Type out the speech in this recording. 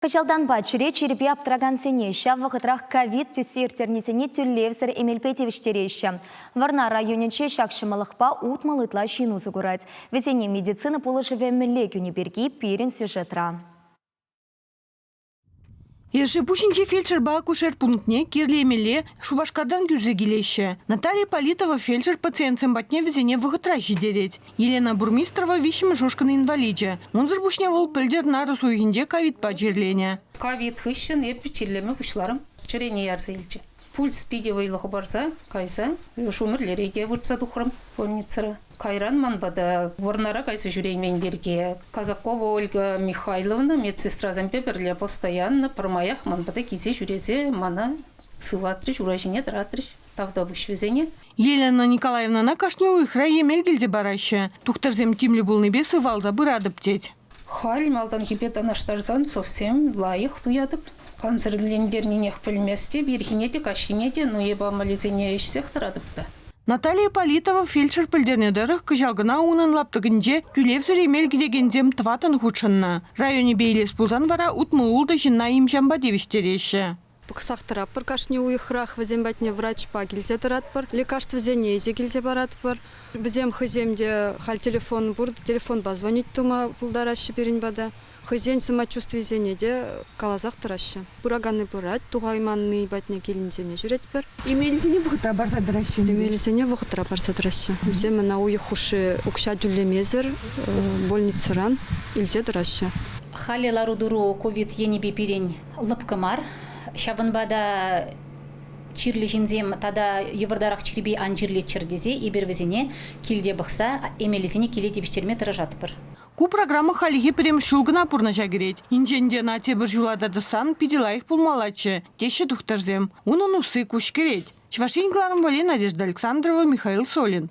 Кӑҫалтанпа чӗре чирӗпе аптӑракансене, ҫав вӑхӑтрах ковид тӳссе ирттернисене тӳлевсӗр эмелпе тивӗҫтереҫҫӗ. Вӑрнар районӗнче ҫак ҫӑмӑллӑхпа 60 ытла ҫын усӑ курать. Вӗсене медицина пулӑшӑвӗ мӗнле кӳни пирки пирӗн сюжетра. Ершепуҫӗнчи фельдшерпа акушер пунктне кирлӗ эмеле Шупашкартан кӳрсе килеҫҫӗ. Наталья Политова фельдшер пациентсем патне вӗсене вӑхӑтра ҫитерет. Елена Бурмистрова виҫҫӗмӗш ушкӑн инваличӗ. Унсӑр пуҫне вӑл пӗлтӗр нарӑс уйӑхӗнче ковидпа чирленӗ. Ковид хыҫҫӑн эпӗ чирлеме пуҫларӑм. Чӗрене ярса илчӗ. Пульс питӗ вӑйлӑ хӑпарса кайса Шумерлере те выртса тухрӑм больницӑра. Кайран ман пата Вӑрнара кайса ҫӳреймен пирки Казакова Ольга Михайловна медсестрасемпе пӗрле постоянно пӗрмаях ман пата килсе ҫӳресе мана сыватрӗҫ, ура ҫине тӑратрӗҫ. Тавтапуҫ вӗсене. Елена Николаевнӑна кашни уйӑхра емел килсе параҫҫӗ. Тухтӑрсем тимлӗ пулнипе сывалса пыратӑп тет. Халь малтанхипе танлаштарсан совсем лайӑх туятӑп. Кансӗрлентернинех пӗлместӗп, ирхине те, каҫхине те, ну эпӗ амалисене ӗҫсех тӑратӑп та. Наталья Политова фельдшер пӗлтернӗ тӑрӑх, кӑҫал кӑна унӑн лаптӑкӗнче тӳлевсӗр эмел кӳрекенсем тӑваттӑн хутшӑннӑ. Районӗпе илес пулсан вара 66 ҫынна им-ҫампа тивӗҫтереҫҫӗ. Пӑхсах тӑратпӑр кашни уйӑхрах вӗсем патне врачпа килсе тӑратпӑр, лекарствӑсене илсе килсе паратпӑр. Вӗсем хӑйсем те халь телефон пур, телефонпа звонить тума пултараҫҫӗ пирӗн пата. Хӑйсен самочувствисене те каласах тӑраҫҫӗ. Пыраканни пырать, тухайманни патне килнисене ҫӳретпӗр. Эмелсене вӑхӑтра парса тӑраҫҫӗ. Эмелсене вӑхӑтра парса тӑраҫҫӗ. Вӗсем ӑна уйӑх хушши укҫа тӳлемесӗр больницӑран илсе тӑраҫҫӗ. Халӗ лару-тӑру ковид енӗпе пирӗн лӑпкӑ мар. Ҫавӑнпа та чирлӗ ҫынсем тата йывӑртарах чирпе ан чирлеччӗр тесе эпир вӗсене килте пӑхса эмелӗсене киле тивӗҫтерме тӑрӑшатпӑр. Ку программа хальхи пӗрремӗш ҫул кӑна пурнӑҫа кӗрет. Енчен те ӑна тепӗр ҫула та тӑссан питӗ лайӑх пулмаллаччӗ, теҫҫӗ тухтӑрсем. Унӑн усси куҫ кӗрет. Чӑваш Ен кӑларӑм валли Надежда Александрова, Михаил Солин.